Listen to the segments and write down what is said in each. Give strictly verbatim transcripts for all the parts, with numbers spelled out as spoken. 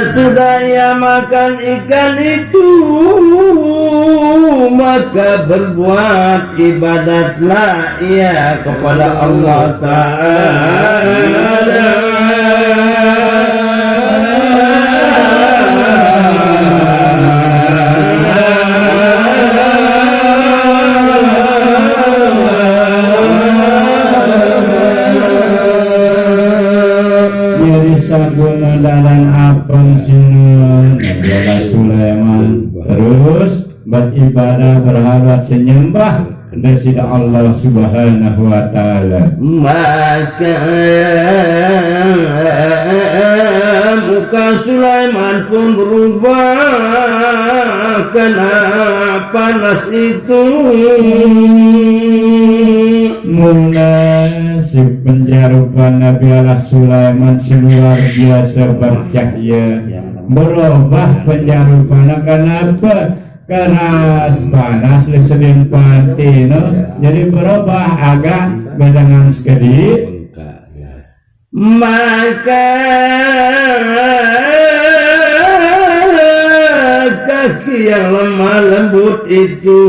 Sudah ia makan ikan itu, maka berbuat ibadatlah ia kepada Allah Ta'ala. Jadi saguno dalan apeng sinu Nabi Allah Sulaiman terus beribadah, berhalat, senyembah kepada Allah Subhanahu wa Ta'ala. Maka muka Sulaiman pun berubah karena panas itu. Mula si penjarupan Nabi Allah Sulaiman si luar biasa bercahaya. Berubah penjarupan kenapa? Keras panas le sedin pati no. Jadi berubah agak badangan sekedi. Maka kaki yang lemah lembut itu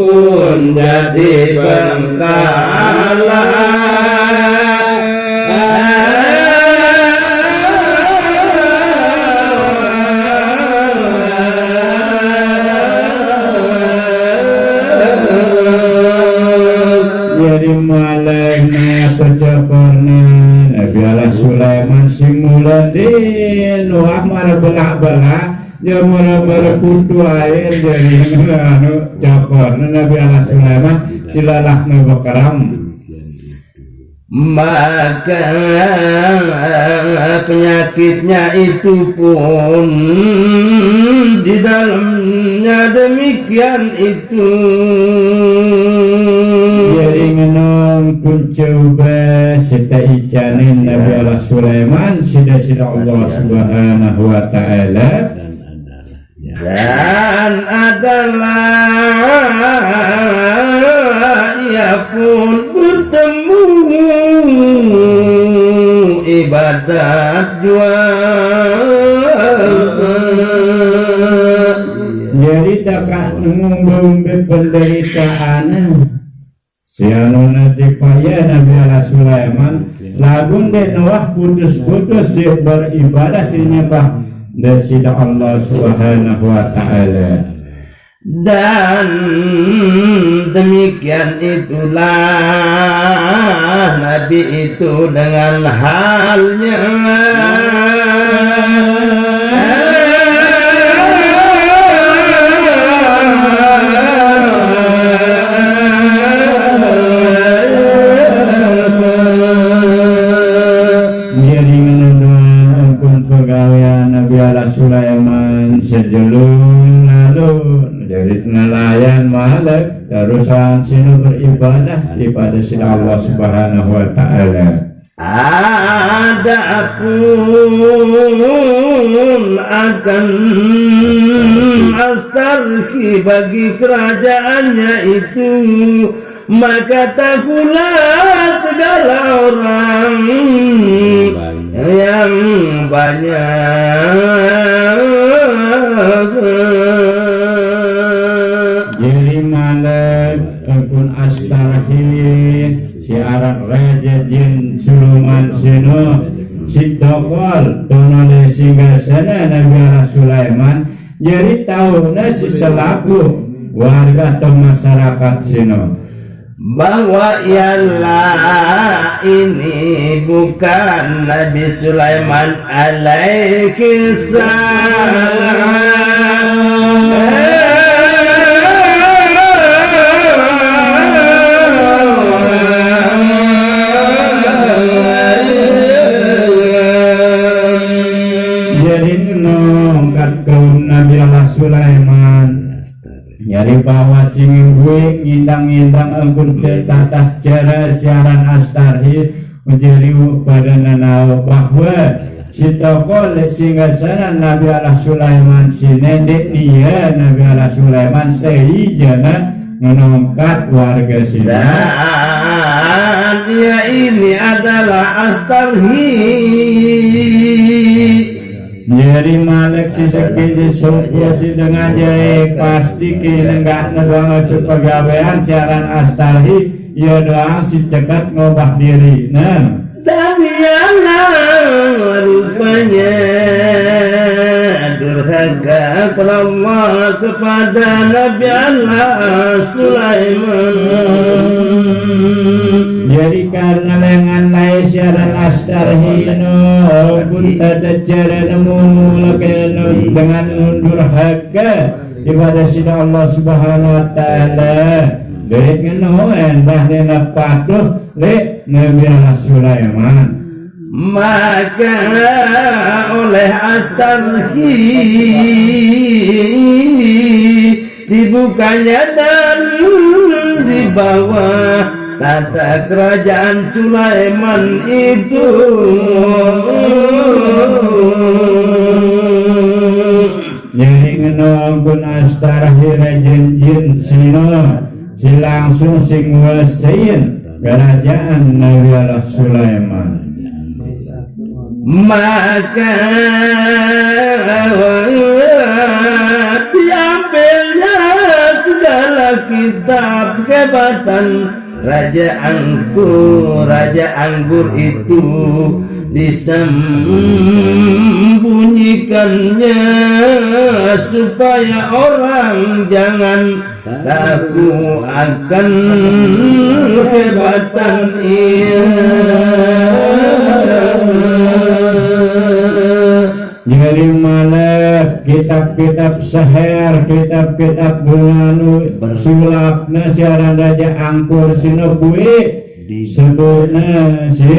pun jadi bengkak. Jadi maleh naya pecakorna Nabi Allah Sulaiman si mula di Noah mara belak-belak, ya mara-mara putu air jadi anu cakorna Nabi Allah Sulaiman si lalahna bekeram. Maka penyakitnya itu pun di dalamnya demikian itu. Jadi ngenong pun coba serta icanin Nabi Allah Sulaiman sida-sida Allah Subhanahu wa Ta'ala. Dan adalah ia pun bertemu ibadat jua. Jadi takak ngumbe-umbe penderitaan. Si anu nanti paya Nabi Allah Sulaiman, lagun de Noah putus-putus si beribadah si nyembah de sida Allah Subhanahu wa Ta'ala. Dan demikian itulah Nabi itu dengan halnya. Jadi ngenendoa ampun pegawean Nabi Allah Sulaiman sejelung lalu jadi nelayan malek terusan sinu beribadah kepada sida Allah Subhanahu wa Ta'ala. Adapun akan Astarhi bagi kerajaannya itu, maka tahulah segala orang yang banyak. Jadi malek ampun Astarhi si aran raja jin suluman sinu si tokol tono le singgasana Nabi Allah Sulaiman. Jadi tahu na si selaku warga atau masyarakat sinu bahwa ialah ini bukan Nabi Sulaiman alaihi salam. Jadi nongkat kaum Nabi Allah Sulaiman. Jadi bahwa sing gue ngindang-ngindang ampun cetatah cara siaran Astarhi menjadi pada nanau bahwa si tokol singgasana Nabi Allah Sulaiman sinendek dia Nabi Allah Sulaiman seijana ngenongkat warga sini. Dan ia ini adalah Astarhi. Jadi malek si seki si suku si dengan jai pasti kini enggak nebang itu pegawaian siaran Astarhi. Ia doang si cekat ngubah diri. Nah. Dan ialah rupanya durhaka kepada Allah, kepada Nabi Allah Sulaiman. Jadi karena lengan lai siaran Astarhi no, pun tata cara nemu lagi no dengan durhaka ibadah sida Allah Subhanahu wa Ta'ala. Dek ngeno endah nena patuh dek Nabi Allah Sulaiman. Maka oleh Astarhi dibukanya dan dibawa tata kerajaan Sulaiman itu. Jadi ngeno pun Astarhi raja jin sino si langsung si nguasain kerajaan Nabi Allah Sulaiman. Maka diambilnya segala kitab kehebatan Raja Angkur, Raja Anggur itu disembunyikannya supaya orang jangan tahu akan kehebatan ia. Jadi malah kitab-kitab seher, kitab-kitab bunganu bersulap na siaran Raja Angkur sino bui disebutna si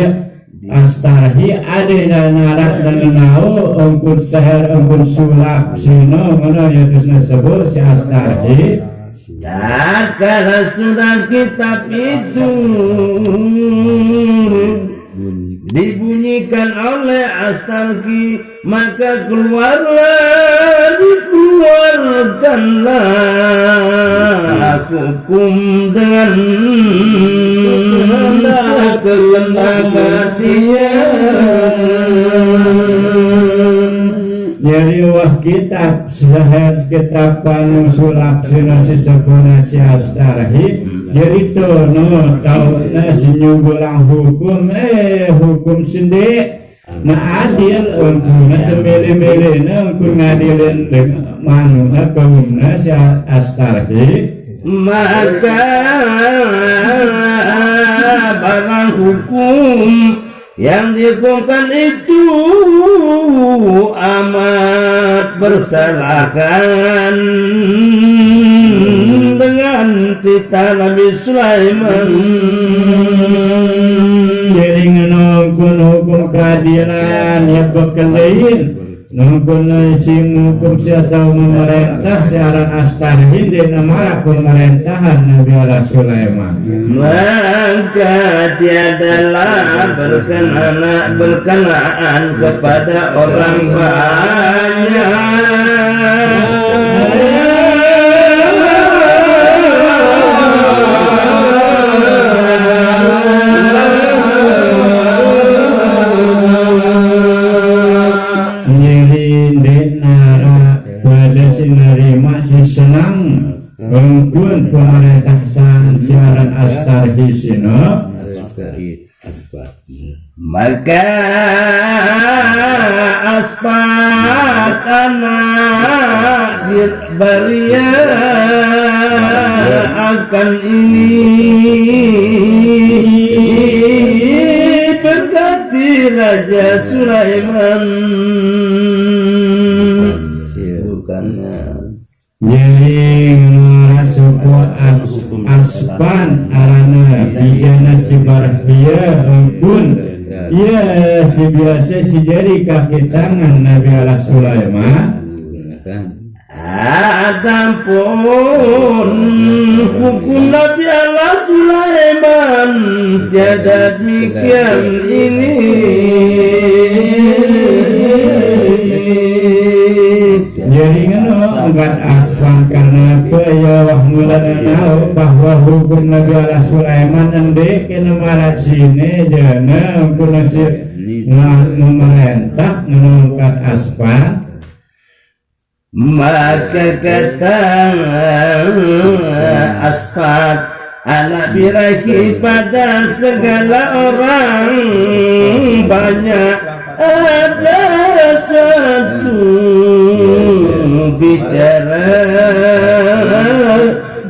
Astarhi ade dan arak dan nau engkun seher engkun sulap sino ngono ya terus disebut si Astarhi. Tatkala sudah kitab itu dibunyikan oleh Astarhi, maka keluarlah, dikeluarkanlah hukum dengan sekehendak hatinya. Jadi wah kitab seher kitab panu sulap sino si sepuna si Astarhi. Jadi tono tauna si nyugulang hukum eh hukum sendiri. Na adil engkuna semele-mele na engkun ngadilin dek manuna kaumna si Astarhi. Maka barang hukum yang dihukumkan itu amat bersalahkan dengan titah Nabi Sulaiman. Jadi ngeno hukum keadilan ya bekelain. Nungkun sing hukum si atau memerintah siaran Astarhi di namara pemerintahan Nabi Allah Sulaiman. Maka tiadalah berkenaan, berkenaan kepada orang banyak. Nyeri ndeq naraq pade siq nerima siq senang, engkun pemerintah san siaran Astarhi sino. Maka Aspat anak Baria akan ini berkati Raja Sulaiman. Bukannya. Jadi, ngena suku As-, Aspan arane, bijana si Barhia, engkun. Iya, si biasa si jari kaki tangan Nabi Allah Sulaiman. Adapun hukum Nabi Allah Sulaiman tiada demikian ini. Jadi ngeno angkat Aspan Karena apa ya, wah, mulane nau bahwa hukum Nabi Allah Sulaiman endek kena marat sini jana guna si nah, memerintah menungkat aspan. Maka kata aspat anak birahi pada segala orang, banyak ada satu bicara,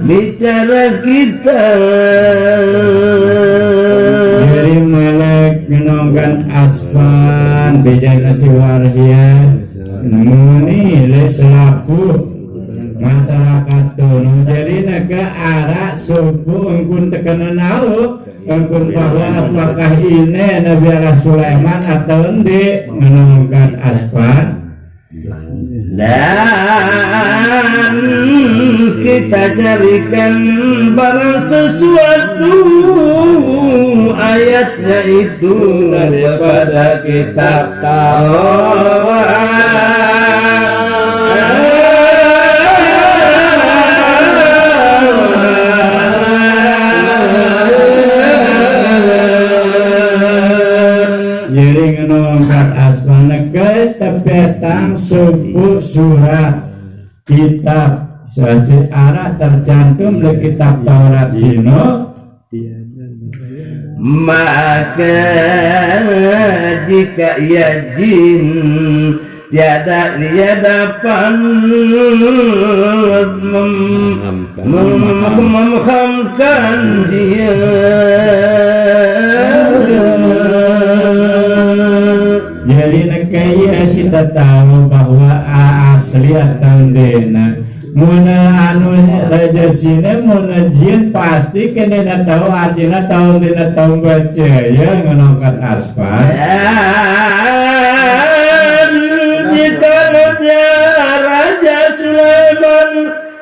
bicara kita. Jadi malek menongkan aspan bijana si warhian muni le selaku masyarakat tunu. Jadi neka arak suku engkun tekena nau engkun bahwa apakah ini Nabi Allah Sulaiman atau endi menongkan aspan. Dan kita carikan barang sesuatu ayatnya itu daripada kitab Taurat. Jadi ngenongkat asmana ke tepetang suku surat kitab. Jadi arak tercantum di kitab Taurat sino. Maka jika ia jin tiada ia dapat mem- mem- memahamkan dia. Jadi neka ia sita tahu bahwa asli atau dena. Muna anu raja sini muna jin pasti kena tahu artinya tahu dena tahu baca ya ngenongkat aspan. Dan jikalau dia Raja Sulaiman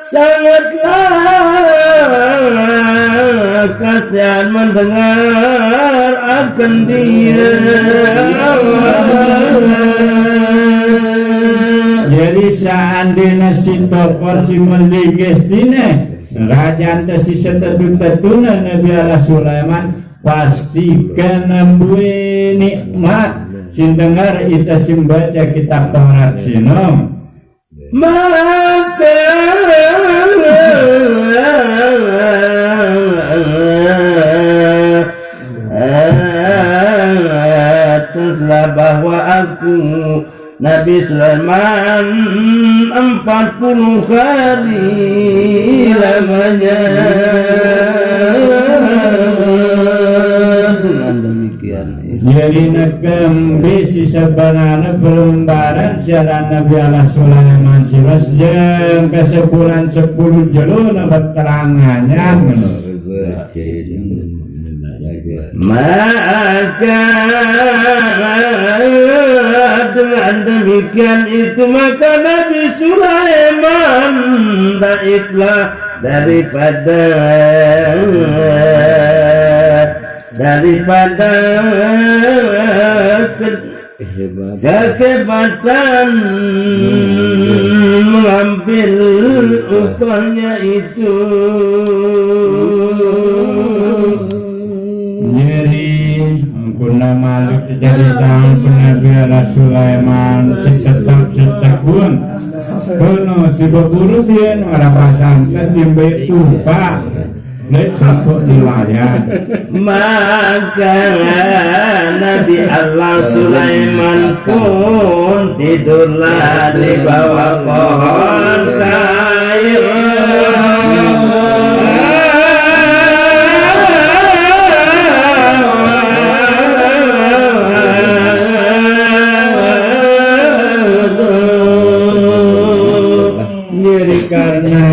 sangatlah kasihan mendengar akan dia. Jadi seandainya si tokor si melinggih sini raja anta si setetu-tetuna Nabi Allah Sulaiman pasti kena mbue nikmat sing dengar ita sing baca kitab Taurat sino. Maka teruslah bahwa aku Nabi Sulaiman empat puluh hari lamanya. Dengan demikian. Jadi nekembe si sebenarnya pelembaran siaran Nabi Allah Sulaiman silas jeng ke sebulan sepuluh jelo na berterangannya. Maka dengan demikian itu maka Nabi Sulaiman daiplah daripada daripada kehebatan mengambil upahnya itu. Jadi guna malik cerita Nabi Allah Sulaiman si tetap setekun kono si berburu dia orang pasang kesimbe tupak. Lek sapuk nelayan. Maka Nabi Allah Sulaiman pun tidurlah di bawah pohon kayu. Jadi karena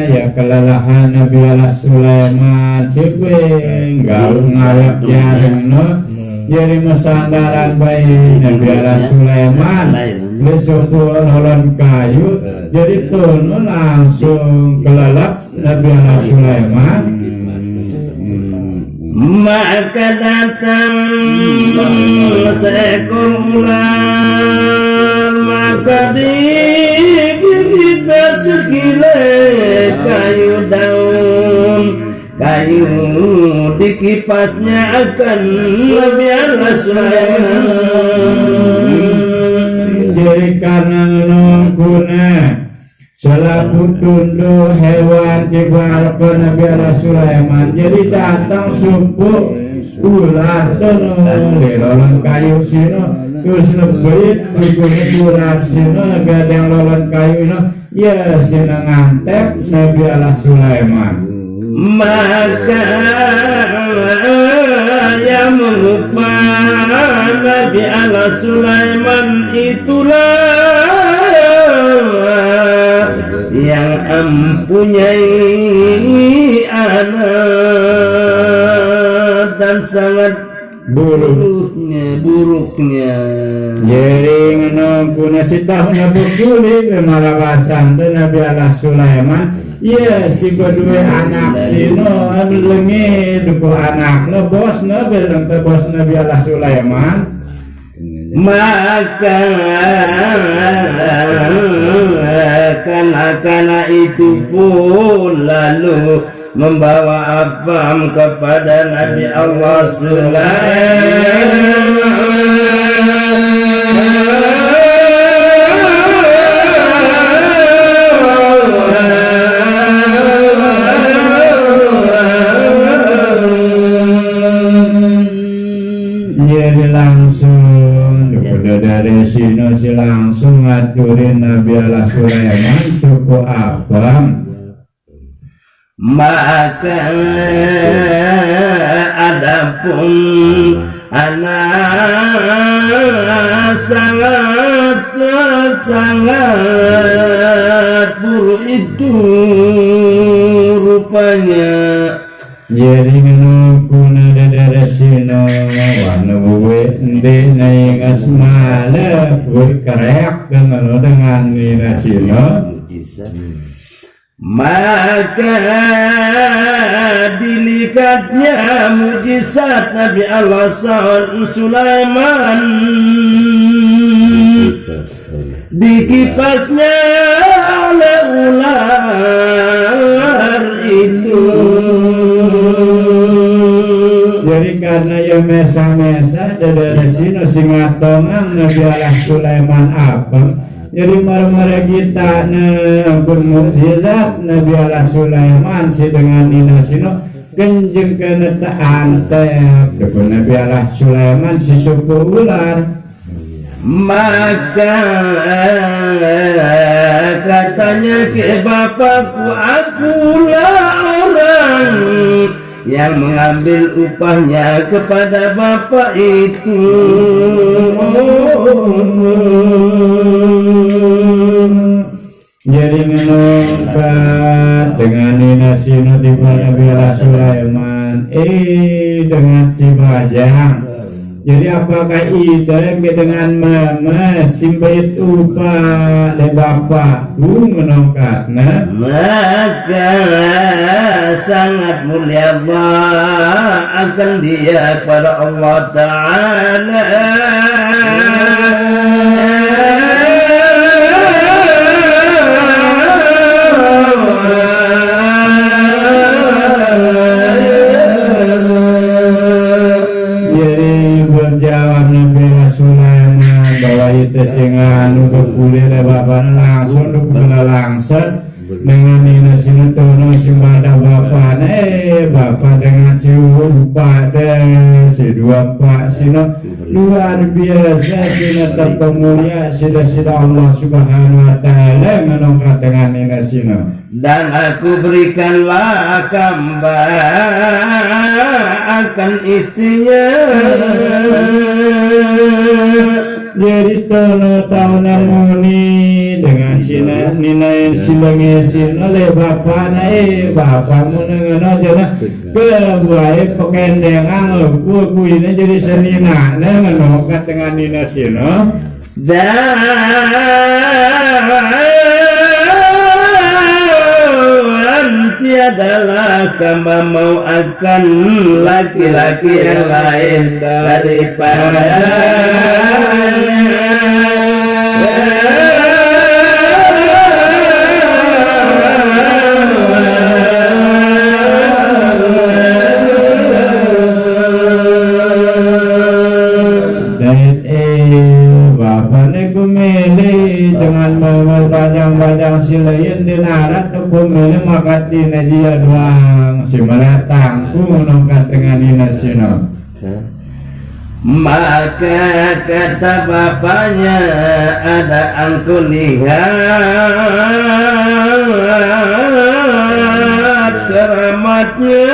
ya kelelahan Nabi Allah Sulaiman, siapa enggak ngalap jaring no. Jadi masandaran bayi Nabi Allah Sulaiman, besok nolon kayu, jadi tunu langsung kelelap Nabi Allah Sulaiman. Maka datang seekor ular, maka digigit sekilo. Kayu dikipasnya akan Nabi Allah Sulaiman. Jadi karena nungkuna selaku tundu hewan tiba harapan Nabi Allah Sulaiman. Jadi datang suku ular tu nung di lolon kayu sino. Terus lebih berikutnya ular sino gadang lolon kayu no. Ya, sina ngantep Nabi Allah Sulaiman. Maka yang mengupa Nabi Allah Sulaiman itulah yang mempunyai anak dan sangat buruknya, buruknya. Jadi ngeno kuna sitahun bukuli bemalawasan tu Nabi Allah Sulaiman. Iya, si badua anak sino anu lengi duku anak no bos no beleng te bos Nabi Allah Sulaiman. Maka kanak-kanak itu pun lalu membawa apam kepada Nabi Allah Sulaiman. Jadi langsung, daripada dari sino si langsung ngaturin Nabi Allah Sulaiman suku apam. Maka adapun anak sangat, sangat buruk itu rupanya. Jadi ngeno kuna dadara sino, wanu buwe enti naingas male, buwe kereak dengan, dengan nina sino. Maka dilihatnya mujizat Nabi Allah Sa-, Sulaiman. Dikipasnya oleh ular itu. Jadi karena ya mesa-mesa, dadara sino singatongang Nabi Allah Sulaiman apem. Jadi mara-mara gitane ampun mukjizat Nabi Allah Sulaiman si dengan nina sino kenjeng kene teantep. Dukun Nabi Allah Sulaiman si suku ular. Maka katanya ke bapakku, akulah orang yang mengambil upahnya kepada bapak itu. Jadi ngeno ka dengan nina sino tiba Nabi Allah Sulaiman, eh, dengan si bajang. Jadi apakah ida ke dengan mama simbait upah le bapa tu menongkatna? Maka sangat mulia Allah akan dia kepada Allah Ta'ala. Jadi berjawab Nabi Sulaiman bahwa itu singan udah kulit bapaknya langsung udah kena langsat. Dengan nina sina tono simbada bapana, eh, bapa dengan si upa de, si dua empat sina luar biasa sina terpemulia sida-sida Allah Subhanahu wa Ta'ala menongkat dengan nina sina. Dan aku berikanlah hamba akan istrinya. Jadi tono tauna muni dengan sina ninain silange sina le bapana, eh, bapa muna ngeno jana kebuahe pekendengan ku kuine jadi senina ne ngeno kat dengan nina sina. Dan tiadalah hamba mau akan laki-laki yang lain daripada Kat dina jia doang, si melihat tangku nongkat dengan dina sino. Maka kata bapaknya, ada engkau lihat keramatnya.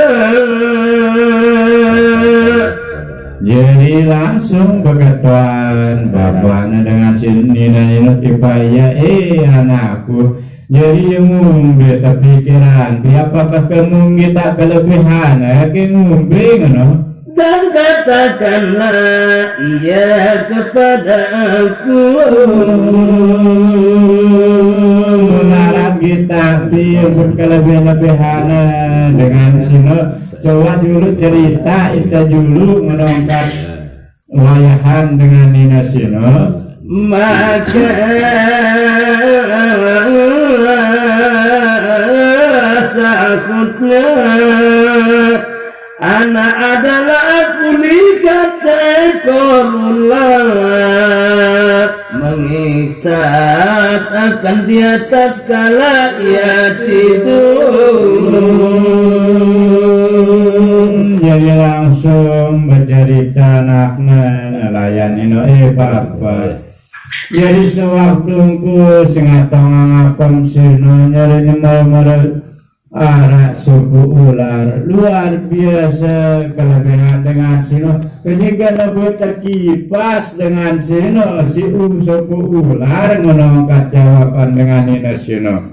Jadi langsung beketuan bapaknya dengan si nina ino tipaya, eh anakku, jadi yang ngumbe tepikiran, apakah kamu kita kelebihan, eh, ke ngumbe ngono? Dan katakanlah ia kepadaku. Menarap kita pi berkelebih-lebihan dengan sino. Coba dulu cerita kita dulu menongkat wayahan dengan nina sino. Maka sakutnya anak adalah aku dikata korula mengikat akan dia tatkala ia tidur. Jadi langsung bercerita anaknya nelayan ino, eh bapak. Jadi sewaktu engku sing atong ngapem sino nyari nyemai mara arak supu ular luar biasa kelebihan dengan sino. Kenyigana buat terkipas dengan sino si u supu ular menongkat jawaban dengan nina sino.